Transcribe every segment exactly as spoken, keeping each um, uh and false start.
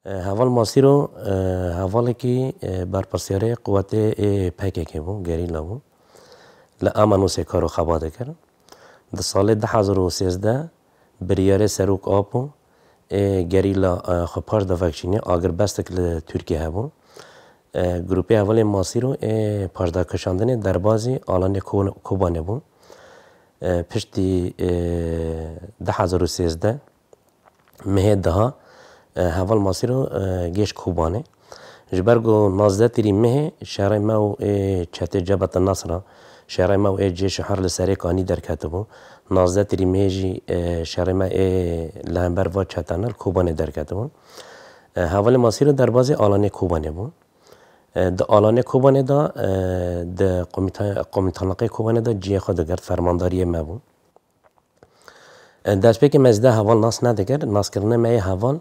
E, Heval Masîro, e, hevalekî, e, berpirsiyarê quwetê ê P K K bû, gerîla bû. Li Amanosê kar û xebat dikir. Di salê du hezar û sêzdeh biryarê Serok Apo ê gerîla, e, xwe paş da vekişînê, agirbestek li Tirkiye hebû. E, grûpê hevalê Masîro ê paşdakişandinê derbazî alanê Ko-, Kobanê bû. E, piştî, e, du hezar û sêzdeh mehê daha, e, heval Masîro, e, gêş Kobanê. Ji ber ku nozdeh tîrî mehê şerê me û ê çetê Cebhete Nasra, şerê me û ê Cêşê Her li Serê Kanî derketibû. Nozdeh tîrî mehê jî, e, şerê me ê li hember va çetene li Kobanê derketibû. E, hevalê Masîro derbazî alanê Kobanê bû. E, di alanê Kobanê de, e, di komîta-, komîtanlaqê Kobanê de cihê xwe digirt, fermandariyê me bû. E, destpêkê me zêde heval nas nedikir. Naskirina me yê heval,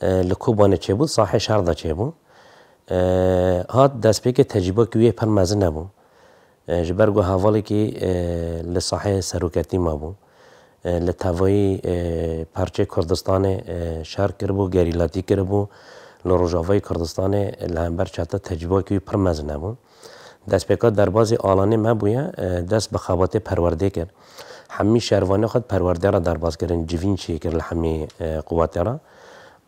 e, li Kobanê çêbû, sahê şer de çêbû. E, hat destpêkê tecrûbekî wî yê pir mezin hebû. E, ji ber ku hevalekî, e, li sahê seroketî mabû. E, li tevayî, e, parçeyê Kurdistanê, e, şer kiribû, gerîlatî kiribû. Li Rojavayê Kurdistanê li hember çete tecrûbekî wî pir mezin hebû. Destpêka derbazî alanê me bûye, e, dest bi xebatê perwerdê kir. Hemî şervanê xwe di perwerdê re derbaz kirin, civîn çêkir li hemî, e, quwetê re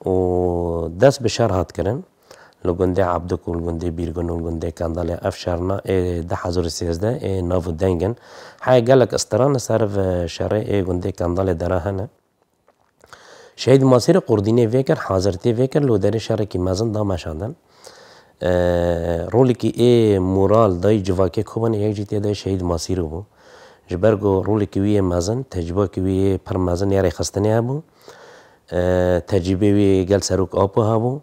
û dest bi şer hat kirin. Li gundê Ebdik û li gundê Bîrgin û li gundê Kendalê ev şerna ê du hezar û sêzdeh ê nav û deng in. Heye gelek istiran li ser ev şerê ê gundê Kendalê dera hene. Şehîd Masîrê qurdînê vê kir, hazirtiyê vê kir, li derê şerekî mezin da meşandin. E, rolekî ê moral dayî civakê Kobanê yek jî tê de Şehîd Masîrê bû. Ji ber ku rolekî wî yê mezin, tecrûbekî wî yê pir mezin yê rêxistinê hebû. E, tecrûbê wî gel Serok Apo hebû.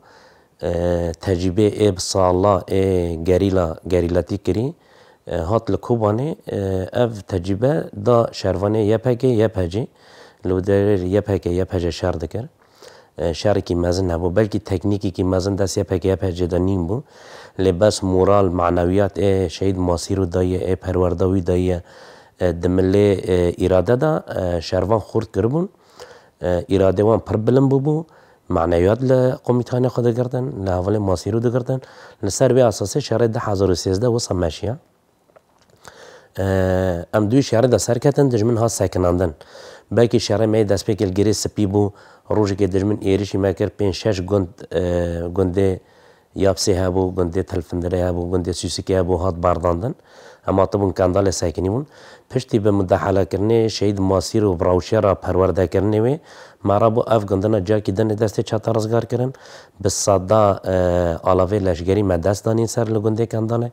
E, tecrûbê ê bi sala ê gerîla, gerîlatî kirî, e, hat li Kobanê, e, ev tecrûbe da şervanê Y P G, Y P C. Li derê Y P G, Y P C şer dikir. E, şerekî mezin hebû. Belkî teknîkekî mezin dest Y P G, Y P C de nîn bû. Lê bes moral, manewiyat ê Şehîd Masîrê daye, ê perwerda wî daye, e, di milê, e, îrade de, e, şervan xurt kiribûn. E, îradê wan pir bilind bûbû. Manewiyat li komîtanê xwe digirtin, li hevalê Masîrê digirtin. Li ser vê esasê şerê du hezar û sêzdeh wisa meşiya. E, em dûyî şerê de serketin, dijmin hat sekinandin. Belkî şerê me yê destpêkê li Girê Spî bû, rojekê dijmin êrişî me kir, pênc şeş gund, e, gundê Yapsê hebû, gundê Telfindirê hebû, gundê Sûsikê hebû, hat berdandin. Em hatibûn Kendalê sekinîbûn. Piştî bi mudahalekirinê Şehîd Masîrê û bi rewşa re perwerdekirinê wê, me rabû ev gundina ciyakî din ê destê çeta rizgar kirin. Bi seda, e, alavê leşgerî me dest danîn ser li gundê Kendalê.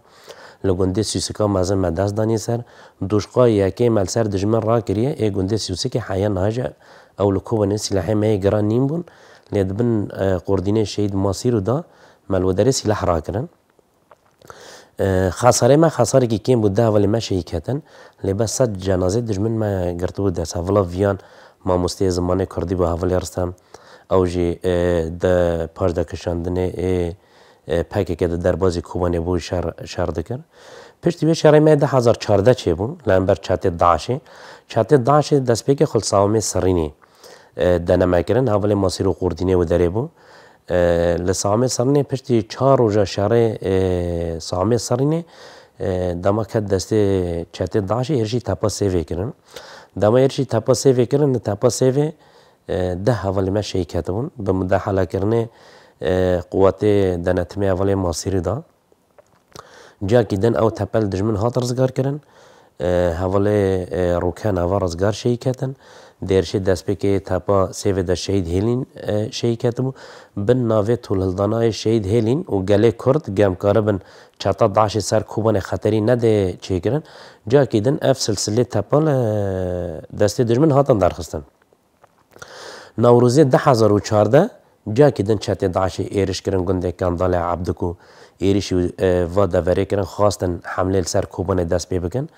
Li gundê Sûsika mezin me dest danî ser. Duşqa yekê me li ser dijmin rakiriye, ê gundê Sûsikê heye niha jî ew li Kobanê sîlehê me yê giran nîn bûn. Lê di bin, e, qurdînê Şehîd Masîrê de me li wê derê sîleh rakirin. E, xesarekî me xesarekî kêm bû, deh hevalê me şehîd ketin. Lê bes sed cenazê dijmin me girtibû dest. Hevila Viyan mamosteyê zimanê kurdî bû, hevalê Ristem. Ew jî, e, di paşda kişandinê ê e, P K K di derbazî Kobanê bû şer, şer dikir. Piştî vê şerê me du hezar çardeh çêbû, li hember çetê DAIŞê. Çetê DAIŞê destpêkê xwe li Sawamê Sirînê, e, deneme kirin, hevalê Masîrê û qurdînê wê derê bû. E, li Sawamê Sirînê piştî çar roja şerê, e, Sawamê Sirînê, e, dema ket destê çetê DAIŞê êrişî tepa Sêvê kirin. Dema êrişî tepa Sêvê kirin, li tepa Sêvê e, deh hevalê me şehîd ketibûn. Bi mudahalekirinê, e, quwetê denetimê hevalê Masîrê da. Ciyakî din ew tepe li dijmin hat rizgar kirin. E, hevalê, e, Rûken eva rizgar şehîd ketin. Di êrişê destpêkê tepa Sêvê de Şehîd Hêlîn, e, şehîd ketibû. Bin navê tolhildanayê Şehîd Hêlîn û gelê Kurd gemkaribin çeta DAIŞê ser Kobanê xeterî nedê çêkirin. Ciyakî din ev silsilê tepa li destê dijmin hatin derxistin. Newrozê du hezar û çardeh ciyakî din çetê DAIŞê êriş kirin gundê Kendalê Ebdikû. Êrişî, e, va deverê kirin, xwestin hemlê li ser Kobanê dest pê bikin.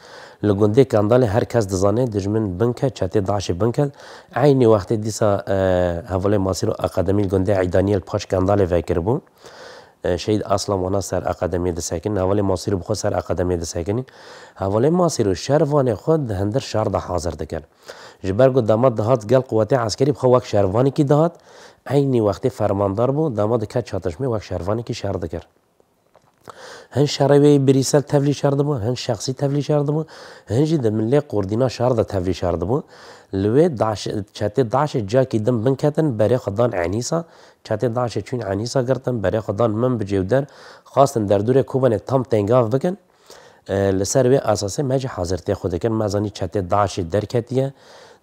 Li gundê Kendalê her kes dizane dijmin binke, çetê DAIŞê binke. Eynî wextê dîsa, e, hevalê Masîrê û akademî li gundê Eydaniyê li paş Kendalê vekiribû. E, Şehîd Aslan wana ser akademiyê disekinîn, hevalê Masîrû bi xwe ser akademiyê disekinîn. Hevalê Masîrû şervanê xwe di hindir şer de hazir dikir. Ji ber ku dema dihat gel quwetê eskerî bi xwe wek şervanekî dihat, eynî wextê fermandar bû, dema diket çatişmê wek şervanekî şer dikir. Hin şerê wê birîsel tevlî şer dibû, hin şexsî tevlî şer dibû, hin jî di milê qurdîna şer de tevlî şer dibû. Li wê DAIŞ, çetê DAIŞê ciyakî din bin ketin, berê xwe dan Enîsa. Çetê DAIŞê çûn Enîsa girtin, berê xwe dan Minbicê û der, xwestin derdorê Kobanê tam têngav bikin. E, li ser wê esasê me jî hazirtiyê xwe dikin. Me zanî çetê DAIŞê derketiye,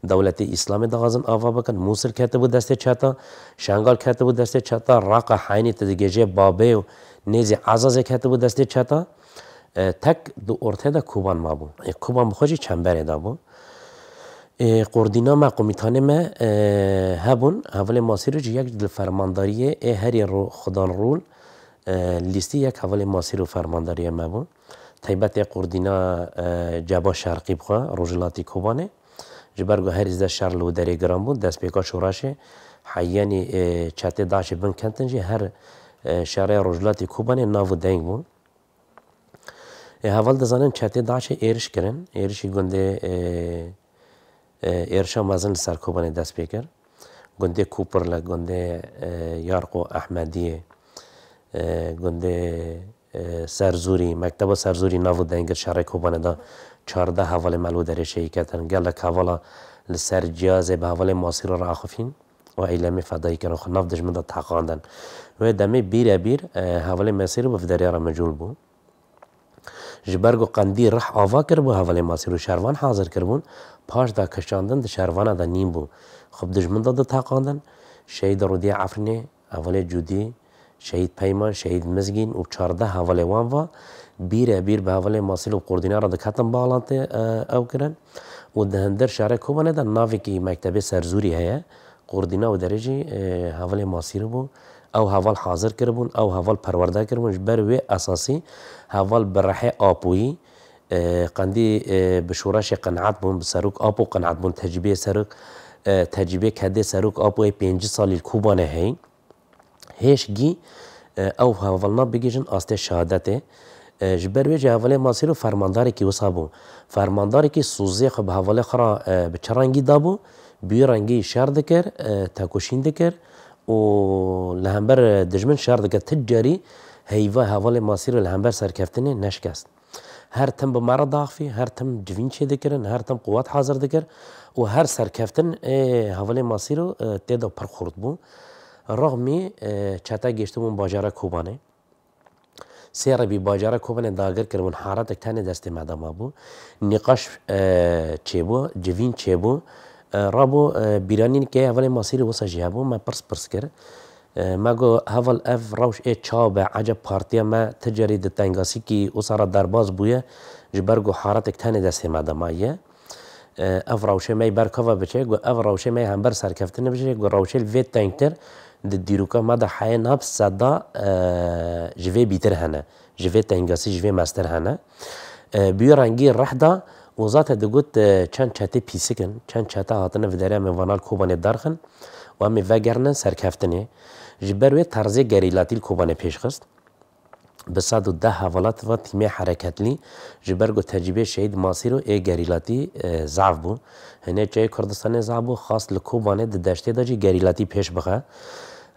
dewletê Îslamê dixwazin ava bikin. Mûsil ketibû destê çeta, Şengal ketibû destê çeta, Raqa Heynî tu digêjê Babê û nêzî Ezazê ketibû destê çeta. E, tek di ortê de Koban mabû. E, Koban bi xwe jî çemberê de bû. E, qurdîna me, komîtanê me, e, hebûn. Hevalê Masîrû jî yek li fermandariyê ê herî ro-, xudan rûl, e, lîstî yek hevalê Masîrû fermandariya me bû. Taybet ê qurdîna, e, Ceba Şerqî bixwe, rojhilatî Kobanê. Ji ber ku herî zêde şer li wê derê giran bû, destpêka şoreşê heyanî, e, çetê DAIŞê bin ketin jî her, e, şerê rojhilatî Kobanê nav û deng bû. E, heval dizanin çetê DAIŞê êriş kirin. Êrişî gundê, e, e, êrişa mezin li ser Kobanê dest pê kir. Gundê Koperlek, gundê, e, Yarqo Ehmediyê, e, gundê, e, Serzûrî, mekteba Serzûrî nav û deng kir şerê Kobanê de çardeh hevalê me li wê derê şehîd ketin. Gelek hevala li ser cihazê bi hevalê Masîrû re axifîn û eylemê fedayî kirin, xwe nav dijmin de teqandin. Wê demê bîrebîr, e, hevalê Masîrû bi vê derê re mecûl bû. Ji ber ku qendî rih ava kiribû, hevalê Masîrû şervan hazir kiribûn, paş de kişandin di şervana de nîn bû. Xwe bi dijmin de diteqandin. Şehîd Rûdiyê Efrînê, hevalê Cûdî, Şehîd Peyman, Şehîd Mizgîn û çardeh hevalê wan va bîrebîr bi hevalê Masîrû û qurdîna re diketin balantê, e, ew kirin. Û di hindir şerê Kobanê de navekî mektebê Serzûrî heye. Qurdîna û derê jî, e, hevalê Masîrû bû. Ew heval hazir kiribûn, ew heval perwerde kiribûn. Ji ber wê esasî heval bi rihê Apoyî, e, qendî, e, bi şoreşê qenaet bûn, bi serok Apo qenaet bûn, tecrîbeyê serok, e, tecrîbeyê kedê serok Apoyê pêncî salî li Kobanê heyî. Hêşgî, e, ew hevalna bigihîjin astê şehadetê. E, ji ber wê jî hevalê Masîrû fermandarekî wisa bû. Fermandarekî soziyê xwe bi hevalê xwe re, e, bi çi rengî dabû? Bi wî rengî şer dikir, e, tekoşîn dikir û li hember, e, dijmin şer dikir. Ti carî heyva hevalê Masîrû li hember serkeftinê neşikest. Her tim bi me re daxivî, her tim civîn çêdikirin, her tim quwet hazir dikir û her serkeftin ê hevalê Masîrû, e, tê de pir xurt bû. Rexmî, e, çete gêştibûn bajara Kobanê. Sê rebî bajara Kobanê dagir kiribûn, haratek tenê destê me de mabû. Nîqaş, e, çêbû, civîn çêbû. E, rabû, e, bîranîn kê hevalê Masîrû wisa jî hebû, me pirs pirs kir. E, me got, heval ev rewş ê çawa be? Eceb partiya me ti carî di tengasîkî wisa re derbas bûye, ji ber ku haratek tenê destê me de maye. E, ev rewşê me yê ber kava biçe, got, ev rewşê me yê hember serkeftinê biçe, got, rewşê li vê tengtir di dîroka me de heye niha bi seda, e, ji vê bîtir hene, ji vê tengasî, ji vê mestir hene. E, bi wî rengî rih da û zate digot, e, çend çetê pîsik in, çend çete hatine vê derê, em ê vana li Kobanê derxin û em ê vegerînin serkeftinê. Ji ber wê terzê gerîlatî li Kobanê pêş xist. Bi sed û deh hevalat va tîmê hereketlî, ji ber ku tecrîbê Şehîd Masîrû ê gerîlatî, e, zaf bû. Hinê çeyê Kurdistanê zaf bû, xwest li Kobanê di deştê de jî gerîlatî pêş bixe.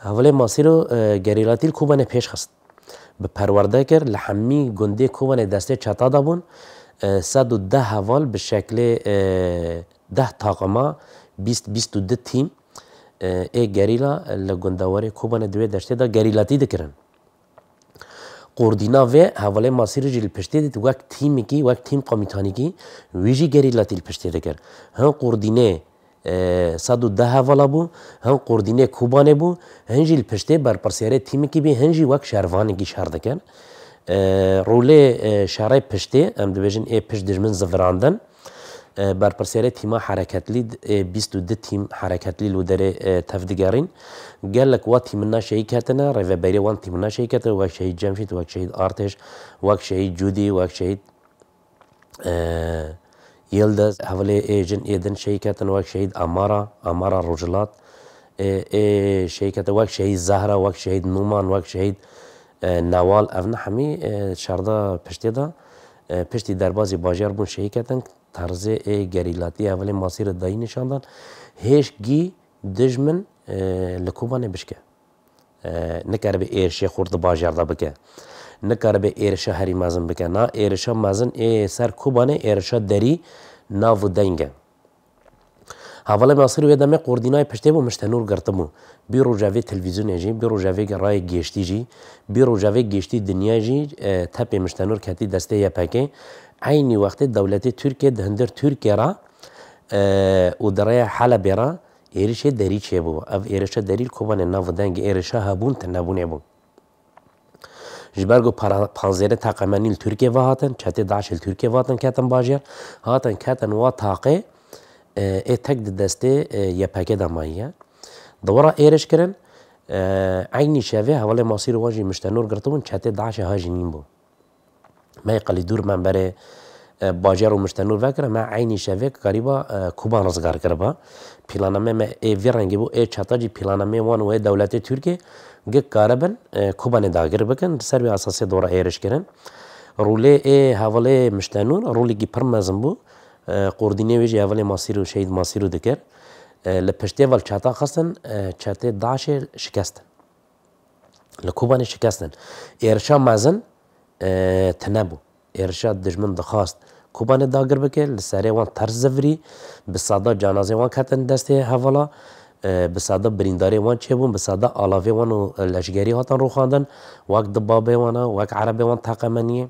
Hevalê Masîrû, e, gerîlatî li Kobanê pêş xist. Bi perwerde kir, li hemî gundê Kobanê destê çeta de bûn. E, sed û deh heval bi şeklê, e, deh taqima, bîst, bîst û du tîm, e, ê gerîla li gundewarê Kobanê di wê deştê de gerîlatî dikirin. Qurdîna vê hevalê Masîrû jî li piştê dît, wek tîmekî, wek tîm komîtanekî wî jî gerîlatî li piştê dikir. Hin qurdînê, e, sed û deh hevala bû, hin qurdînê Kobanê bû, hin jî li piştê berpirsiyarê tîmekî bî, hin jî wek şervanekî şer dikir. E, rolê, e, şerê piştê, em dibêjin ê pişt dijmin zivirandin. E, berpirsiyarê tîma hereketlî, e, bîst û du tîm hereketlî li derê, e, tevdigerîn. Gelek wa tîmina şehîd ketine, rêveberê wan tîmina şehîd ketine, wek Şehîd Cemşîd, wek Şehîd Artêş, wek Şehîd Cûdî, wek Şehîd, e, Yildiz. Hevalê ê jin ê din şehîd ketin, wek Şehîd Amara, Amara Rojhilat. E, ê şehîd ketin, wek Şehîd Zehra, wek Şehîd Nûman, wek Şehîd, E, Newal, ev ne hemî, e, şerda piştê de, e, piştî derbazî bajêr bûn şehîd ketin, terzê ê gerîlatî hevalê Masîrê dayî nîşan dan. Hêj gî dijmin, e, li Kobanê bişke. E, nikaribe êrişê xurt di bajêr de bike. Nikaribe êrişa herî mezin bike. Na êrişa mezin ê ser Kobanê êrişa derî nav û deng e. Hevalê Masîrê wê demê qordînayê piştê bû, Miştenûr girtibû. Bî rojevê televîzyonê jî, bî rojevê rayê gêştî jî, bî rojevê gêştî dinyayê jî, e, tepê Miştenûr ketî destê Y P G. Eynî wextê dewletê Tirkiye di hundir Tirkiye re, e, û di rêya Helebê re êrişê derî çêbû. Ev êrişa derî li Kobanê nav û dengê êrişa hebûn tunebûnê bû. Ji ber ku para-, panzêrê teqemenî li Tirkiye ve hatin, çetê DAIŞê li Tirkiye ve hatin ketin bajêr, hatin ketin wa taqê, e, ê tek di destê, e, Y P G de mayiye. Di wira êriş kirin, e, eynî şevê hevalê Masîrê wan jî Miştenûr girtibûn, çetê DAIŞê ha jî nîn bû. Me qelî dûr me berê, e, bajêr û Miştenûr vekire, me eynî şevê karîba, e, Koban rizgar kiriba. Plana me, me ê vî rengî bû, ê çeta jî plana me wan û ê dewletê Tirkiye gik karibin, e, Kobanê dagir bikin, li ser vê esasê dora êriş kirin. Rolê ê hevalê Miştenûr, rolekî pir mezin bû. E, qordînê wê jî hevalê Masîrê û Şehîd Masîrê dikir. E, li piştê ve li çeta xistin, e, çetê DAIŞê şikestin. Li Kobanê şikestin. Êrişa mezin, e, tune bû. Êrişa dijmin dixwast Kobanê dagir bike, li serê wan ters zivirî, bi seda canazê wan ketin destê hevala, e, bi seda birîndarê wan çêbûn, bi seda alavê wan û leşgerî hatin rûxandin, wek di babê wan a, wek erebê wan teqemeniyê.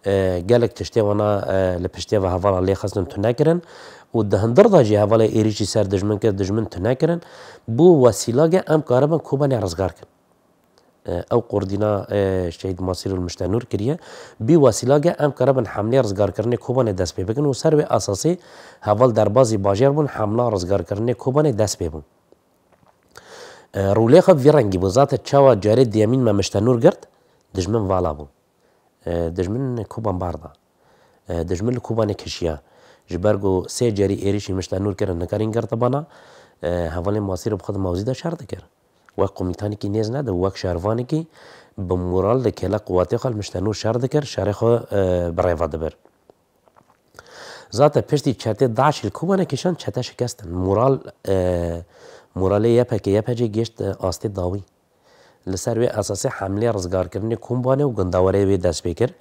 E, gelek tiştê wana, e, li piştê ve hevala lê xistin tune kirin û di hundir de jî hevalê êrişî ser dijmin kir, dijmin tune kirin. Bû wesîlage em karibin Kobanê rizgar kin. E, ew qordîna, e, Şehîd Masîr û Miştenûr kiriye. Bî wesîlage em karibin hemlê rizgarkirinê Kobanê dest pê bikin û ser wê esasê heval derbazî bajêr bûn, hemla rizgarkirinê Kobanê dest pê bûn. E, rûlê xwe vî rengî bû. Zaten çawa carê diyemîn me Miştenûr girt, dijmin vala bû. E, dijmin Koban bar da. E, dijmin li Kobanê kişiya. Ji ber ku sê carî êrişî Miştenûr kirin, nikarîn girtibana, e, hevalê Masîrê bi xwe di mewzî de şer dikir. Wek komîtanekî nêz nede, wek şervanekî bi moral di kêla quwetê xwe li Miştenûr şer dikir, şerê xwe, e, bi rêva dibir. Zaten piştî çetê DAIŞ li Kobanê kişand, çete şikestin. Moral, e, moralê Y P G, Y P G gêşt, e, astê dawî. Li ser wê esasê hemlê rizgarkirinê Kobanê û gundewarê wê dest pê kir.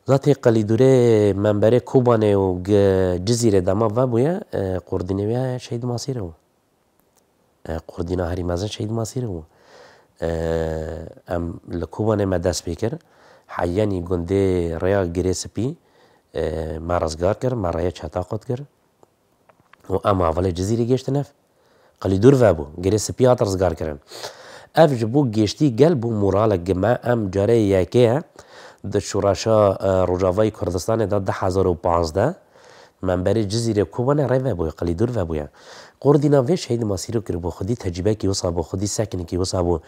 Zatê qelîdûrê memberê Kobanê û gi-, Cizîrê dema vebûye, e, qordînê wê Şehîd Masîrê bû. E, qordîna herî mezin Şehîd Masîrê bû. E, em li Kobanê me dest pê kir. Heyanî gundê rêya Girê Spî, e, me rizgar kir, me rêya çeta qut kir. Û em hevalê Cizîrê gêştin ev. Qelîdûr vebû. Girê Spî hat rizgar kirin. Ev ji bo gêştî gel bû moralek gi me. Em carê yekê ye di şoreşa, e, Rojavayê Kurdistanê de du hezar û pazdeh. Memberê Cizîrê Kobanê rê vebûye, qelîdûr vebûye. Qordîna vê Şehîd Masîrê kiribû, xwedî tecrûbekî wisa bû, xwedî seknekî wisa bû.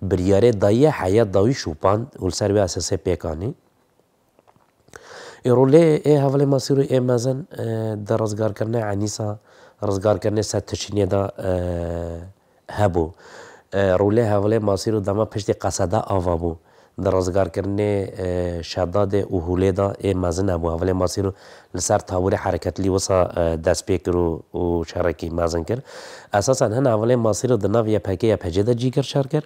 Biryarê dayiye heya dawî şûpand û li ser wê esasê pêk anî. Ê rolê ê hevalê Masîrê ê mezin, e, di rizgarkirinê Enîsa, rizgarkirinê ser Tişînê de, e, hebû. E, rolê hevalê Masîrê dema piştî qeseda ava bû. Di rizgarkirinê, e, Şedadê û Hûlê de ê mezin hebû. Hevalê Masîrê li ser taborê hereketlî wisa, e, dest pê kir û, û şerekî mezin kir. Esasen hin hevalê Masîrê di nav Y P G, Y P G de cî kir şer kir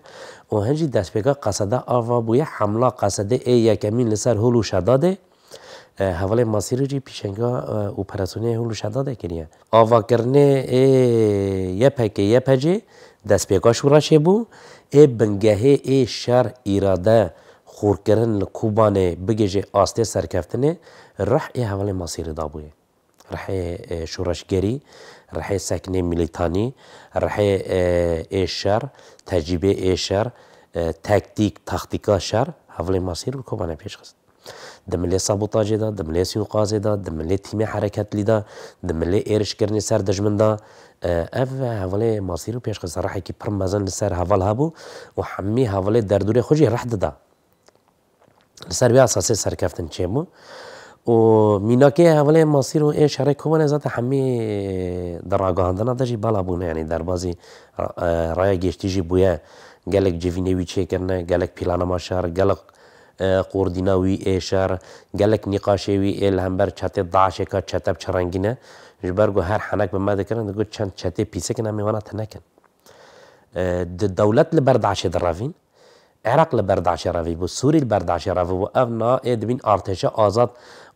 û hin jî destpêka qeseda ava bûye hemla qesedê ê yekemîn li ser Hûl û Şedadê. E, hevalê Masîrê jî pîşenga, e, operasyonê Hûl û Şedadê kiriye. Avakirinê ê Y P G, Y P G destpêka şoreşê bû. Ê bingehê ê şer, îrade, xurkirin li Kobanê bigihêje astê serkeftinê, rih ê hevalê Masîrê dabûye. Rihê, e, şoreşgerî, rihê seknê milîtanî, rihê, e, ê şer, tecrîbê ê şer, e, tektîk, taktîka şer, hevalê Masîrê li Kobanê pêş xist. Di milê sabotajê de, di milê sûqazê de, di milê tîmê hereketlî de, di milê êrişkirinê ser dijmin de, e, ev hevalê Masîrê pêş xist. Rihekî pir mezin li ser heval hebû û hemî hevalê derdorê xwe jî rih dida. Li ser vê esasê serkeftin çêbû. Û mînakê hevalê Masîrê ê şerê Kobanê zaten hemî di ragihandina de jî bela bûne, yanî derbazî, e, raya gêştî jî bûye. Gelek civînê wî çêkirine, gelek planema şer, gelek, e, qordîna wî ê şer, gelek nîqaşê wî ê li hember çetê DAIŞê ka çete bi çi rengî ne. Ji ber ku her henek bi me dikirin, digot çend çetê pîsik in, em ê wana tune kin. E, di dewlet li ber DAIŞê direvîn, Iraq li ber DAIŞê revî bû, Sûrî li ber DAIŞê revî bû. Ev na ê dibîn artêşa azad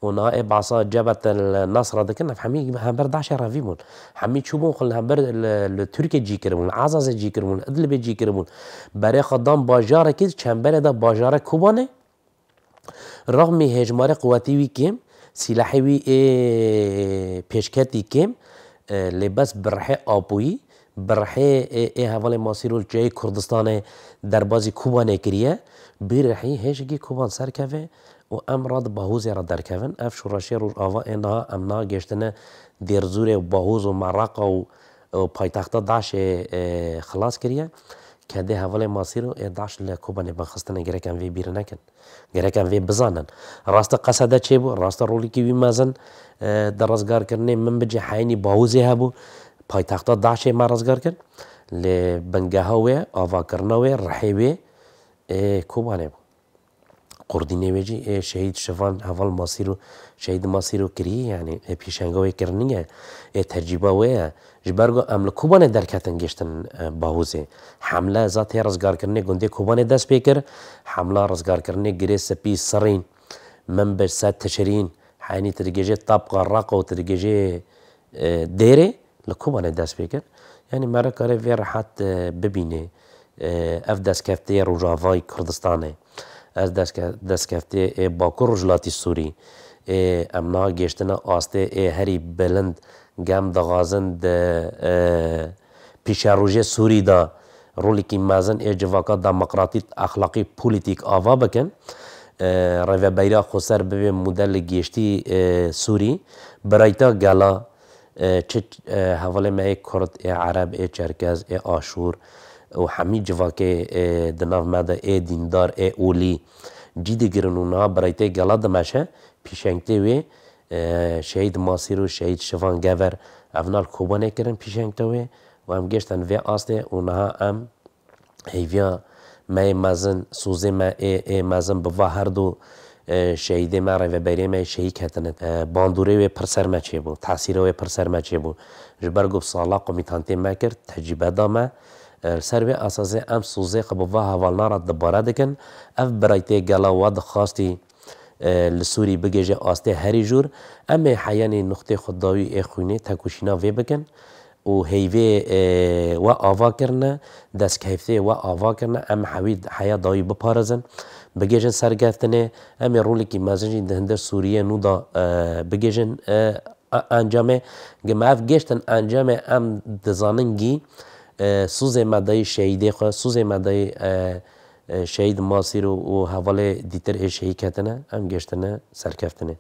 û na ê behsa Cebhet el Nasra dikin, ev hemî hember DAIŞê revî bûn. Hemî çûbûn xwe li hember li, li Tirkiyê cî kiribûn, li Ezazê cî kiribûn, li Idlibê cî kiribûn. Berê xwe dan bajarekî, çemberê de bajarek Kobanê. Rexmî hêjmarê quwetî wî kêm, sîlahê wî ê pêşketî kêm, e, lê bes bi rihê Apoyî, bi rihê ê, ê hevalê Masîro li cihê Kurdistanê derbazî Kobanê kiriye, bi rihî hêjekî Koban serkeve û em rad Bahûzê re derkevin. Ev şoreşê Rojava ê niha em niha gêştine Dêrzûrê û Bahûz û Meraqa û, û paytexta DAIŞê, e, xilas kiriye. Kedê hevalê Masîro ê DAIŞ li Kobanê bin xistine, gerek em vê bîr nekin. Gerek em vê bizanin. Rast e Qesede çêbû, rast e rolîkî wî mezin, e, di rizgarkirinê Minbicê Heynî Bahûzê hebû. Paytexta DAIŞê me rizgar kir. Lê bingeha wê, avakirina wê, rihê wê, ê, Kobanê bû. Qurdînê wê jî ê şehîd Şivan heval Masîro, şehîd Masîro kirî, yanî ê pîşenga wê kirinî ye, ê tecrîba wê ye. Ji ber ku em li Kobanê derketin giştin, e, Bahûzê. Hemle za tê rizgarkirinê gundê Kobanê dest pê kir. Hemla rizgarkirinê Girê Spî, Sirîn, Minbic, Sed Tişirîn, Heynî tu digêjê Tabqa, Reqa û tu digêjê, e, Dêrê li Kobanê dest pê kir. Yanî me re kare vê rehet, e, bibînê. E, ev destkeftê Rojavayê Kurdistanê. Ez destke-, destkeftê ê Bakur Rojhilatî Sûrî. Ê em niha gêştine astê ê herî bilind, gem dixwazin di, e, pîşerojê Sûrî de rolekî mezin ê civaka demokratîk, exlaqî, polîtîk ava bikin. E, Rêveberiya Xweser bibe model li gêştî, e, Sûrî. Birayta gela, e, çi, e, hevalê me ê Kurd, ê Ereb, ê Çerkez, ê Aşûr û hemî civakê, e, di nav me de ê dîndar, ê olî cî digirin û niha biraytê gela dimeşe, pîşengtê wê, e, şehîd Masîr û şehîd Şivan Gever, ev nal Kobanê kirin pîşengtê wê û em gêştin vê astê û niha em heyviya me yê mezin, sozê me ê, ê mezin bi va her du, e, şehîdê me, rêveberiyê me yê şehîd ketine. E, bandorê wê pir ser me çêbû, tesîra wê pir ser me çêbû. Ji ber ku bi sala komîtantê me kir, tecrîbe da me. E, li ser vê esasê em sozê xwe bi va hevalna re dubare dikin. Ev biraytê gela we dixwastî, e, li Sûrî bigêje astê herî jûr. Em ê heyanî nuqtê xwe dawî ê xwînê tekoşîna vê bikin û heyvê, e, we ava kirine, destkeftê we ava kirine, em hewî heya dawî biparêzin, bigêjin serkeftinê. Em ê rolekî mezin jî di hundir Sûriyê nû de, e, bigêjin, e, a-, encamê. Gi me ev gêştin encamê em dizanin gî, e, sozê me dayî şehîdê xwe, sozê me dayî, e, e, şehîd Masîr û, û hevalê dîtir ê şehîd ketine, em gêştine serkeftinê.